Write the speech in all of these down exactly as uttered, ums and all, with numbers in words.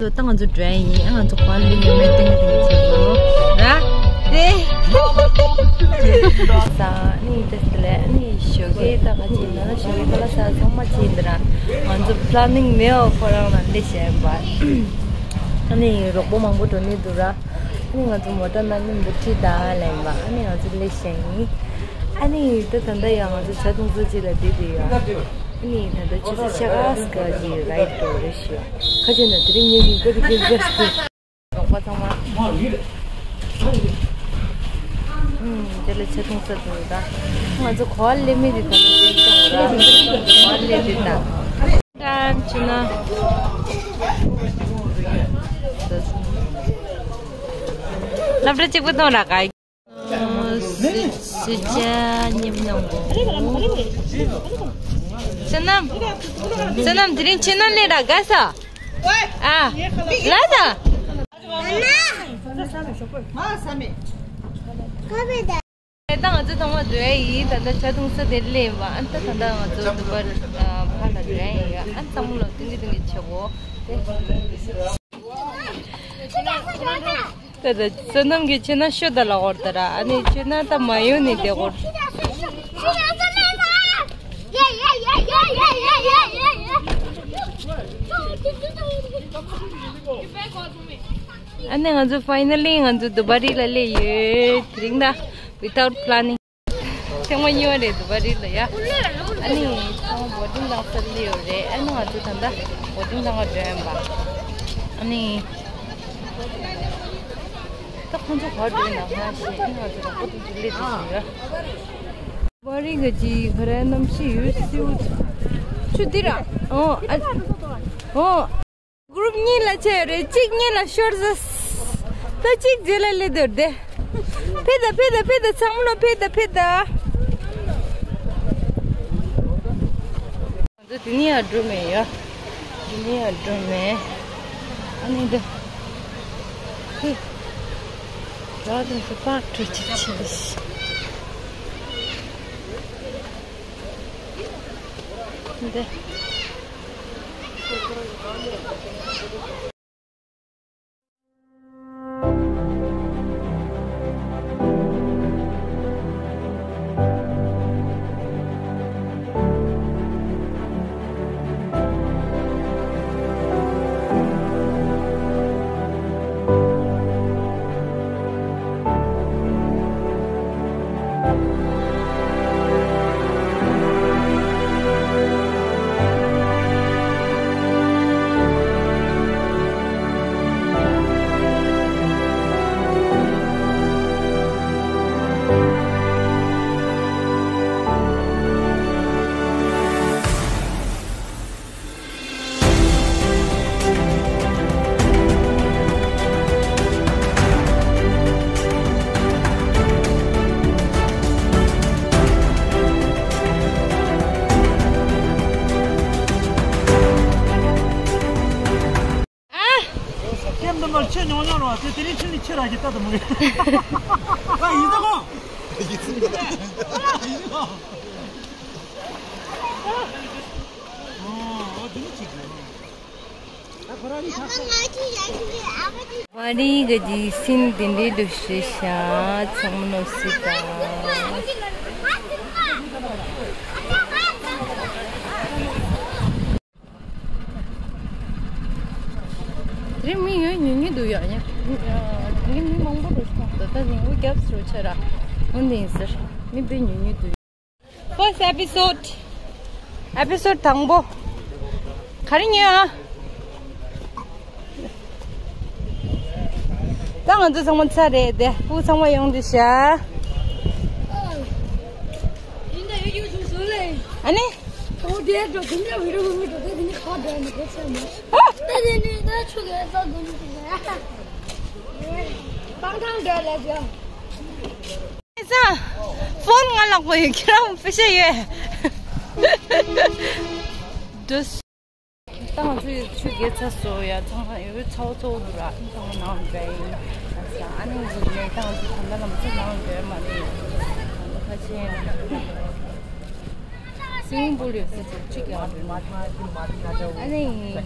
ད་ང་ཚོ་འགྲོ་ཡ་ཡིན། ང་ཚོ་གོ་ལ་ལི་ཉི་མའི་སྟེང་ལ་ཏིང་ཆེ་བོ་ར་དེ། ནི་དེ་ལས་ནི་ཞོགས་ཀས་ད་ག་ཅིག་ན་ཞོགས་ཀས་ཁ་ལག་ཟ་ཚང་མ་ཅིག་འདི་ར། ང་ཚོ་པླ་ནིང་མེད་པ་ཁོ་རང་ལ་སླེབས་བྱས་པ། ཨ་ནི་རོགས་པ་མང་པོ་འགྲོ་ནི་འདུག་ར། ཨ་ནི་ང་ཚོ་མོ་ཊ་ནང་ནི་འབུ་ཁྲིད་ད་ལེན་པ། ཨ་ནི་ང་ཚོ་སླེབས་བྱས་ཡིན། ཨ་ནི་ད་ད་ལྟ་ཡང་ང་ཚོ་ཇ་འཐུང་ས་ཅིག་ལ་བསྡད་དེ་ཡོད། ཨ་ནི་ད་ལྟ་ཆུ་ཚོད་ཕྱེད་ཀ་ཙམ་གྱི་རའིཌ་འགྲོ་རེད་ཤག་ཁ་ཆེ་ན་དེ་རིང་ཉིན་གཉིས་ཀ་དེ་གི་ཟེར་ཏེ། རོགས་པ་ཚང་མ། ཨུམ། དེ་ལ་ཇ་འཐུང་ས་འདུག་ད། ང་ཚོ་གོ་བ་ལེན་མི་དེ་ད་ལྟ་ཇ་འཐུང་ར། གོ་བ་ལེན་དེ་ད། ཀྲན་ཆུ་ན། སློབ་གྲྭ་གཅིག་པུ་ཐོང་ར་ག། སུ་ཅ་ཉིམ་ནང་གོ། བསོད་ནམས། བསོད་ནམས་དེ་རིང་ཆུ་ན་ལེ་ར་ག་ས། ཨ། ལ་ད། ད་ང་ཚོ་ཚང་མ་འགྲོ་ཡ་ཡིན། ད་ལྟ་ཇ་འཐུང་ས་དེ་སླེབས་པ། ཨ་ད་ད་ལྟ་ང་ཚོ་དུ་བར་ཕར་ལ་འགྲོ་ཡ་ཡིན། ཨ་ཚང་མ་ལོ་ཏིང་གི་ཏིང་གི་བྱེད་གོ་དེ། ད་ད་བསོད་ནམས་ཀྱི་ཆེ་ན་ཤོད་ད་ལ་འོར་ད་ར། ཨ་ནི་ཆེ་ན་ད་མ་ཡོང་ནི་དེ་འོར། ཨ་ནི་ང་ཚོ་ཕའི་ནལ་ལི་ང་ཚོ་དུ་བ་རི་ལ་སླེབས་ཡོད། དེ་རིང་ད་without planning། ཐེངས་མ་གཉིས་པ་རེད་དུ་བ་རི་ལ་ཡ། ཨ་ནི་ཚང་མ་བོ་ཊིང་བཏང་ས་སླེབས་ཡོད་རེད། ཨ་ནི་ང་ཚོ་ད་ལྟ་བོ་ཊིང་བཏང་ག་འགྲོ་ཡིན་པ། ཨ་ནི་ད་ཁོང་ཚོ་ག་འགྲོ་ཡིན་ན་ང་ཤེས། ཨ་ནི་ང་ཚོ་རོགས་པ་དེ་ཚོ་སླེབས་དུས་ཟེར་ཡ། བ་རི་ག་ཅི་ག་རེ་གནམ་གཤིས་ཡོད་སེའུ་ཆུ་འདི་ར། ཨོ་ཨ་ཨོ། གུ་རུབ་གཉིས་ལ་ཆད་རེད། གཅིག་གཉིས་ལ་ཤོར་ཟ། ད་གཅིག་རྗེས་ལ་སླེབས་འདུག་དེ། ཕེབས་ད་ཕེབས་ད་ཕེབས་ད་ཚང་མ་ལོ་ཕེབས་ད་ཕེབས་ད། ང་ཚོ་དེ་ནས་ཡར་འགྲོ་མེད་ཡ། དེ་ནས་ཡར་འགྲོ་མེད། ཨ་ནི་འདི། ཧེ། ར་དང་སུ་པག་འགྲོ་ཅིག་ཆེ་རེད། འདི། ཨ། ཀེམ་དུ་མར་ཆེ་ཉོ་ཉོ་རོ། དེ་དེ་རིང་ཆུ་ནི་ཆེ་ར་གི་ལྟ་དུ་མ་རེད། ཨ་ཡིན་ད་གོ། ཡིན་ད་གོ། ཨོ་དེ་ནི་ཆེ་གི། ཨ་ཁོ་ར་ནི་ཆགས་སོང་། བ་རི་ག་ཇི་སིན་དེ་འདྲའི་འདུག་ཤི་ཤ་ཚང་མ་ནོ་སི་ད། དེ་རིང་མི་ཡོད་ཉུང་ཉུང་འདུག་ཡ། ཡ། དེ་རིང་མི་མང་པོ་འགྲོ་སོང་། ད་ལྟ་ཉིན་གུང་རྒྱབ་སུ་ཆ་ར་འོན་ཏེ་ཡིན་ཟེར། མི་དཔེ་ཉུང་ཉུང་འདུག First episode. Episode དང་པོ། ག་རེ་ཉོས་ཨ། ད་ང་ཚོ་ཚང་མ་ཚར་རེད་དེ། སྤུ་གུ་ཚང་མ་ཡོང་དུས་ཤག་ཨ་ནི། ཨེ་ཙ། ཕོན་ང་ལག་པ་ཡོད། ཁྱེད་རང་པེ་ཤ་ཡོད། འདུས། ད་ང་ཚོས་ཆུ་བརྒལ་ཚར་སོང་ཡ། ཚང་མ་ཡོད་ཚ་བོ་ཚ་བོ་འདུག་ར། ཚང་མ་ནང་འདྲ་ཡིན། ཨ་ནི་ངུ་ནས་ད་ང་ཚོ་ད་ལྟ་ལམ་སེང་ནང་འདྲ་མ་རེད། ད་ལྟ་ཕ་ཆེན། སུའིམིང་པུལ་ཡོད་ས་ཅིག་ཅིག་ཡང་འགྲོ་ན། ཨ་ནི།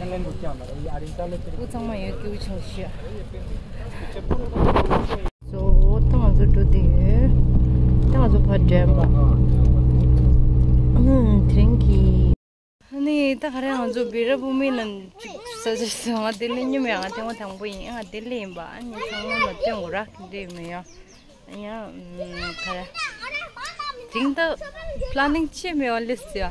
སྐུ་ཚང་མ་ཡོད་ཀྱི་བྱུང་ཤག་སོ་ད་ང་ཚོ་འགྲོ་དེ་ཡོད། ད་ང་ཚོ་ཕར་འགྲེམས་པ། ཨ་ནི་དེ་རིང་གི། ཨ་ནི་ད་ག་རེ་ང་ཚོ་སྦི་ར་བུ་མི་ནང་ཅིག་ས་ཆ་སོང་ང་དེ་ནི་ཉི་མ་ཡང་ཐེངས་མ་དང་པོ་ཡིན། ང་དེ་ལས་ཡིན་པ། ཨ་ནི་ཚང་མ་ལ་སྟོན་དགོས་ར་གི་འདྲ་མི་ཡོང་། ཡང་ཁ་ར། དེང་ད་པ་ལ་ནིང་ཆེ་མེད་པ་ལེས་ཡ། ཨ།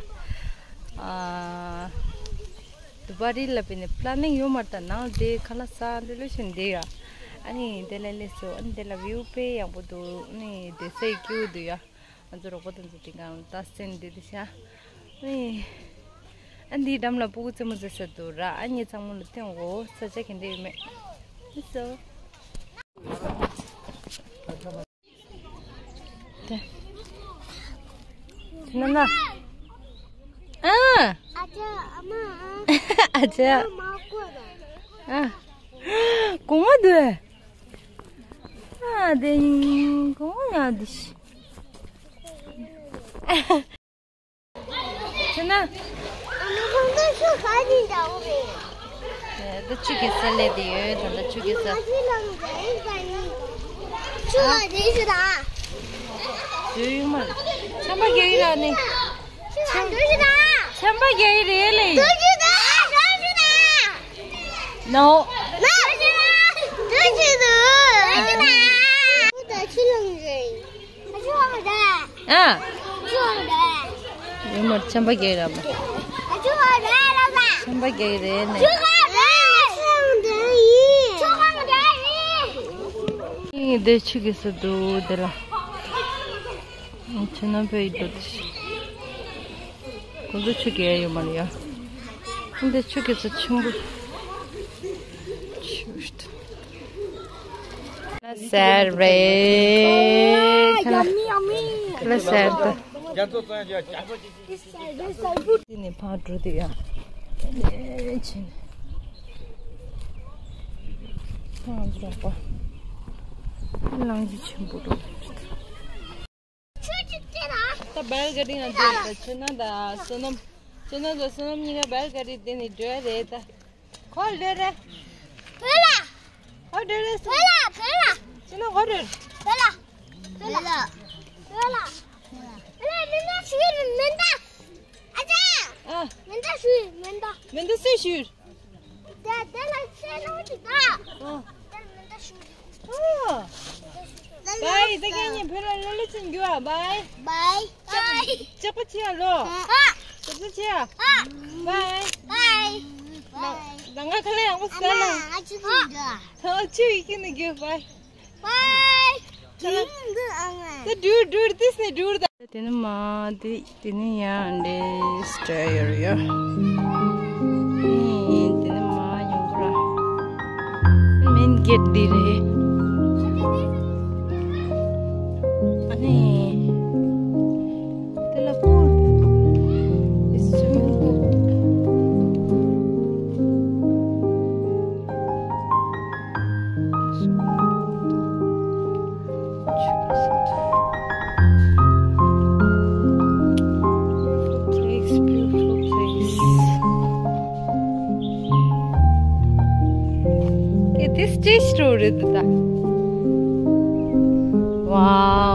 དུ་བ་རི་ལ་པི་ནི་པ་ལ་ནིང་ཡོད་མ་རེད། ད་ནང་དེ་ཁ་ལག་ཟ་འདི་ལོ་ཞིག་འདི་ཡ། ཨ་ནི་དེ་ལ་ལེས་སོ། ཨ་ནི་དེ་ལ་བིའུ་དཔེ་ཡག་པོ་འདུག་ཨ་ནི་དེ་སའི་སྐྱིད་པོ་འདུག་ཡ། ང་ཚོ་རོགས་པ་དེ་ཚོ་དེ་གང་ལྟ་སེན་དེ་དེ་ཤ། ཨ་ནི། ཨ་འདིའི་འགྲམ་ལ་སྤུ་གུ་རྩེད་མོ་རྩེ་ས་འདུག་ར། ཨ་ནི་ཚང་མ་ལ་སྟོན་དགོས། ས་ཆ་ག་འདྲ་ཡོད་མེད། ལེས་སོ། དེ། དེ་ན་ན། ཨ། ཨ་ཅག་ཨ་མ་ཨ། ཨ་ཅག་ཨ་མ་ཀོ་ད། ཨ། གོང་མ་དུ། ཨ་དེ་གོང་མ་ཡ་དེ་ཤི། དེ་ན། ཨ་མ་ཁོང་ཚོ་ཤོག་ག་ནས་འདྲ་བོ་རེད། ད་ཆུ་གི་ས་ལས་དེ་ཡོད། ད་ད་ཆུ་གི་ས། ཆུ་ལ་རེད་ཟེར་ད། ཡོད་ཡོད་མ། ཆམ་པ་རྒྱག་ཡིན་ལ་ནི། ཆུ་ལ་རེད་ཟེར་ད། ཆམ་པ་རྒྱག་ཡིན་རེད་ལེ། རེད་ཟེར་ད། རེད་ཟེར་ད། ནོ། རེད་ཟེར་ད། རེད་ཟེར་ད། ད་ཆུ་ལ་རེད། ཨ། ཡོད་མ་རེད། ཆམ་པ་རྒྱག་ར་མ། ཆམ་པ་རྒྱག་རེད་ནས། ཨེ་འདི་ཆུ་གི་ས་འདུག་འདི་ལ། ཆུ་ནང་ཕེབས་འགྲོ་དུས། ཁོ་ཚོ་ཆུ་རྐྱལ་ཡོད་མ་རེད་ཡ། འདི་ཆུ་རྐྱལ་ས་ཆེན་པོ། ཆུ་ཤུད། ལ་ཟེར་རེད། ཡ་མི་ཡ་མི། ལ་ཟེར་ད། དེ་ནས་ཕར་འགྲོ་དུས་ཡ། ཕྱིན། ཕར་འགྲོ་པ། ལང་ཀི་ཆེན་པོ་འགྲོ། ད་བེལ་ག་རི་ང་འགྲོ་ད། ཆུ་ནང་ད་བསོད་ནམས། ཆུ་ནང་ད་བསོད་ནམས་གཉིས་ཀ་བེལ་ག་རི་དེ་ནས་འགྲོ་རེད་ད། ཁོ་འགྲོ་རེད། བོད་ལ། ཁོ་འགྲོ་རེད། བོད་ལ་བོད་ལ། ཆུ་ནང་ཁོ་འགྲོ་རེད། བོད་ལ། བོད་ལ། བོད་ལ། བོད་ལ་མེ་མདའ་ཞུ་རེད། མེ་མདའ། ཨ་ཅག་ཨ། མེ་མདའ་ཞུ། མེ་མདའ། མེ་མདའ་སུས་ཞུ། དེ་དེ་ལ་ཚེ་ལོ་ཅིག་ད། ཨ། དེ་མེ་མདའ་ཞུ། ཨ། བའི་ད་ཁྱེད་གཉིས་བོད་ལ་ལོ་ལོ་ཅིག་འགྱུར་བ་བའི། བའི། བའི། ལྕགས་པོ་ཆེ་ཡ་ལོ། ཨ། ལྕགས་པོ་ཆེ་ཡ། ཨ། བའི། བའི། ད་ང་ཁ་ལག་ཡག་པོ་ཟ་ལ། ཨ་ཅག་གི་འདྲ། ཨ་ཅག་གི་ནི་འགྱུར་བའི། བའི། ད་འགྲུལ་འགྲུལ་ཏིས་ནི་འགྲུལ་ད། དེ་ནི་མ་དེ་དེ་ནི་ཡང་འདྲེ་སྟྲ་ཡོར་ཡོ། དེ་ནི་མ་ཡོང་གི་ར། མེན་གེ་ཊི་འདི་རེད། ཨ་ནི། དེ་ལ་པུལ། It's swimming pool. Beautiful place, beautiful place. Okay, this taste story. Wow.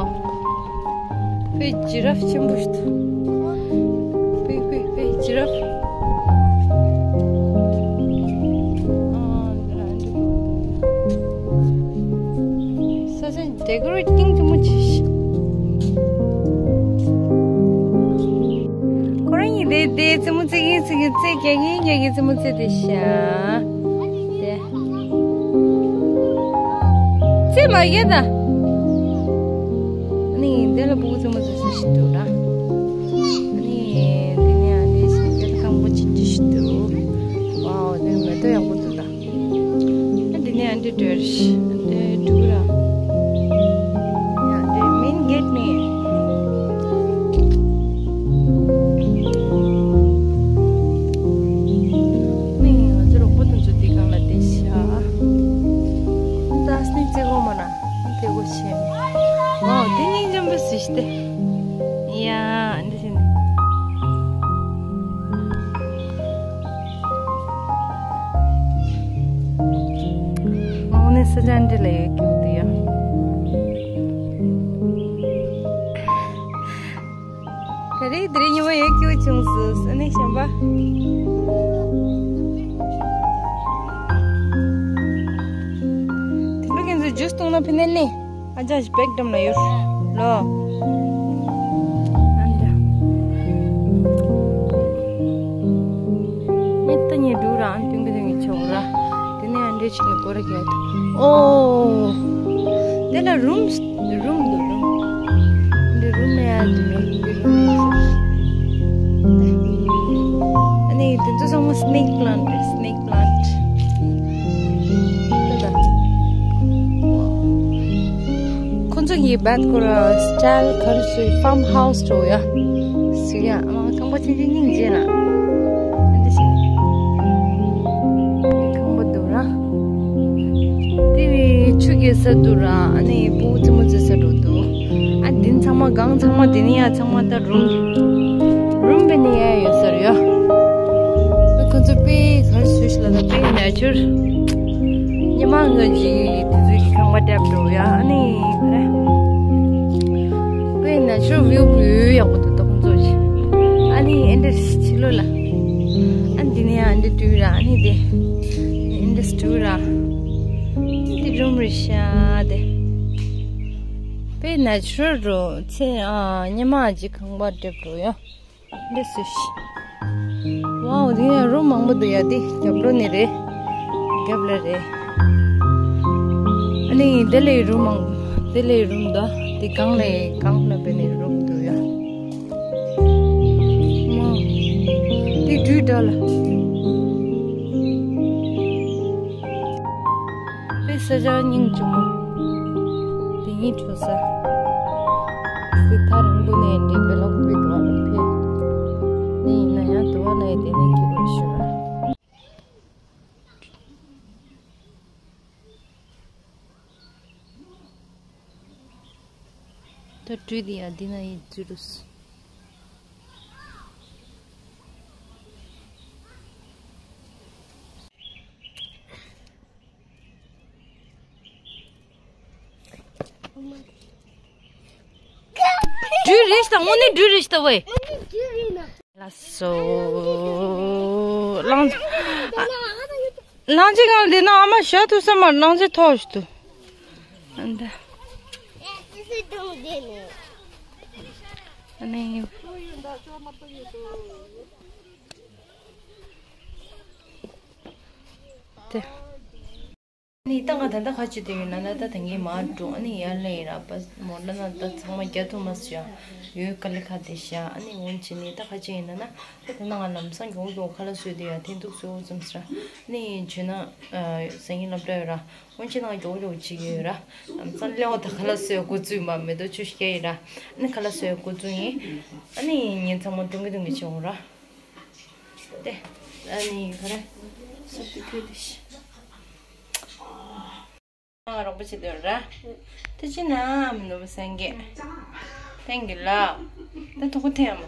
Big giraffe ཆེན་པོ་ཞིག་འདུག Big, big, big giraffe. ཨ། འདི་ལ་འདི་འདུག་ས་ཆ་decorate ཏིང་ཙི་མོ་ཆེ་ཞིག་ཁོ་རང་ཡིན་དེ་དེ་ཙི་མོ་ཙི་གི་ཙི་གི་ཙི་རྒྱག་གི་རྒྱག་གི་ཙི་མོ་ཙི་དེ་ཤ། དེ། ཙི་མ་གི་ད། ཨ་ནི་འདི་ལ་སྤུ་གུ་ཙི་མོ་ཙི་ཙི་ཞིག་འདུག་ར། ཨ་ནི་འདི་ནས་ཨ་ནི་སེམས་ཅན་སྐམ་པོ་ཅིག་ཅིག་ཞིག་འདུག Wow, འདི་མེ་ཏོག་ཡག་པོ་འདུག་ད། ཨ་འདི་ནས་ཨ་འདི་འདྲ་ཞིག་འདི་འདུག་ར། ཡ་འདི་མེན་གེ་ཊི་ནས། ནི་ང་ཚོ་རོགས་པ་དེ་ཚོ་འདི་སྒང་ལ་བསྡད་ཤག་ད་སྣེ་རྩེ་གོ་མ་ན་དེ་གོ་ཤེས། ཨོ་དེ་ནི་འཇམ་པོ་སུ་ཞིག་སྟེ། ཡ་འདི་ཞིག་ནི། ས་ཆ་འདི་ལ་ཡོད་ཀྱི་འདུག་ཡ། ག་རེ་དེ་རིང་ཉི་མ་ཡོད་ཀྱི་བྱུང་སོང་ཨ་ནི་གཞན་པ། དེ་ལུགས་ཀྱི་ཚོ་ཇུས་བཏུང་ན་ཕི་ནས་ནི། ཨ་ཅག་ཞིག་བེག་འགྲམ་ལ་ཡོད། ལོ། ཨ་འདྲ། ཉེ་ད་ཉེ་འགྲོ་ར་ཨ་ཏིང་གི་ཏིང་གི་ཆོག་ར། དེ་ནས་ཨ་འདྲས་ཅིག་ནི་སྐོར་ར་རྒྱག་ཐུབ། ཨོ། དེ་ལ་རུམ་རུམ་འདུག་རུམ། འདི་རུམ་ནས་ཡར་འདུག་ར། འདི་རུམ་ནས་ཡར། ཨ་ནི་དེ་ཚོ་ཚང་མ་སི་ནེག་པི་ལན་ཊི་རེད། སི་ནེག་པི་ལན་ཊི། ཁོ་ཚོ་གི་བེད་སྐོར་སི་ཊལ་ག་རེ་སུ་ཕམ་ཧའུ་སི་འགྲོ་ཡ། སུ་ཡ་ཨ་མ་ཁང་པ་ཆུང་ཆུང་སྙིང་རྗེ་ལ། འདི་ཞིག་ཁང་པ་འདུག་ར། དེ་བས་ཆུ་གི་ས་འདུག་ར། ཨ་ནི་སྤུ་གུ་རྩེད་མོ་རྩེ་ས་འགྲོ་འདུག་ཨ་འདི་ཚང་མ་སྒང་ཚང་མ་དེ་ནི་ཡ་ཚང་མ་ད་རུམ། རུམ་བེ་ནི་ཡ་ཡོད་ས་རེད་ཡ། ཁོ་ཚོ་དཔེ་གར་སུ་ཤི་ལ་ད་དཔེ་ནེ་ཅར། ཉི་མ་ངོས་ཀྱི་དེ་ཚོའི་ཁང་པ་བརྒྱབ་འགྲོ་ཡ་ཨ་ནི་རེད། དཔེ་ནེ་ཅར་བིའུ་ཡག་པོ་འདུག་ད་ཁོ་ཚོ་ཞིག་ཨ་ནི་ཨེ་འདྲ་ཕྱི་ལོགས་ལ། ཨ་འདི་ནས་ཨ་འདི་དུས་ར་ཨ་ནི་དེ། ཨེ་འདྲ་དུས་ར། འདི་རུམ་རེད་ཤག་དེ། དཔེ་ནེ་ཅར་འགྲོ་ཚེ་ཨ་ཉི་མ་ཅིག་ཁང་པ་བརྒྱབ་འགྲོ་ཡ། འདི་སུ་ཤི། ཝའོ་འདི་ཡ་རུམ་མང་པོ་འདུག་ཡ། འདི་རྒྱབ་ལོགས་ནས་རེད། རྒྱབ་ལ་རེད། ཨ་ནི་དེ་ལས་རུམ་མང་། དེ་ལས་རུམ་འདུག་འདི་སྒང་ལས་སྒང་ལ་བེ་ནས་རུམ་འདུག་ཡ། མོ། འདི་འགྲུལ་འདྲ་ལ། དཔེ་ས་ཆ་སྙིང་རྗེ་མོ། དེ་ཉིད་འཕྲོ་ས། སི་ཐ་རིང་པོ་ནས་འདི་བེ་ལོག་བི་དུ་བ་ལ་ཕེབས། ནི་ཡིན་ན་ཡང་དུ་བ་ལ་ཡི་དེ་ནས་སྐྱིད་པར་ཞུ་ར། ད་དྲུད་དེ་ཡ་འདི་ན་ཡི་འཛུལ་རུས། འདྲུད་རེད་ཤག་དངོས་གནས་འདྲུད་རེད་ཤག་ཝེ། ལགས་སོ། ལང་ལང་ཅི་གང་འདི་ན་ཨ་མ་ཞག་ཐུག་ས་མར་ལང་ཅི་ཐོག་ཤི་ཏུ། ཨ་འདི། ཨ་ནི། དེ། ནི་ད་ང་ད་ལྟ་ཁ་ཅིག་དེ་ཡོད་ན་ད་ད་ངས་མར་འགྲོ། ཨ་ནི་ཡར་ལེན་ར་པ་མོ་ལ་ན་ད་ཚང་མ་རྒྱ་ཐུ་མ་སུ་ཡ་ཡོད་ཀ་ལི་ཁ་དེ་ཤ། ཨ་ནི་འོན་ཅི་ནི་ད་ཁ་ཅིག་ཡིན་ན་ན་ད་དེ་ན་ང་ལམ་སང་མགྱོགས་མགྱོགས་ཁ་ལག་བཟོས་དེ་ཡ་ཐེན་ཐུག་བཟོས་འོ་ཙམ་སི་ར། ཨ་ནི་བྱས་ན་སང་ཉིན་སློབ་གྲྭ་ཡོད་ར། འོན་ཅི་ན་ང་མགྱོགས་མགྱོགས་བྱེད་ཀྱི་ཡོད་ར། ལམ་སང་སླེ་འོ་ད་ཁ་ལག་བཟོས་འགོ་བཙུགས་མ་མེ་ཏོག་ཆུ་ཤ་ཡིན་ར། ཨ་ནི་ཁ་ལག་བཟོས་འགོ་བཙུགས་ཡིན། ཨ་ནི་ཉིན་ཚང་མ་ཀྲུང་གི་ཀྲུང་གི་བྱེད་འོང་ར། ཏེ། ཨ་ནི་ག་རེ། སོབ་ཏུ་ཁུལ་དུ་ཤི། ང་རོགས་པ་བྱེད་དུ་ར། ཏེ་ཅི་ན་མི་ནུ་བ་སེང་གེ། ཐེང་གི་ལ། ཏེ་ཐུག་གུ་ཐེ་མོ།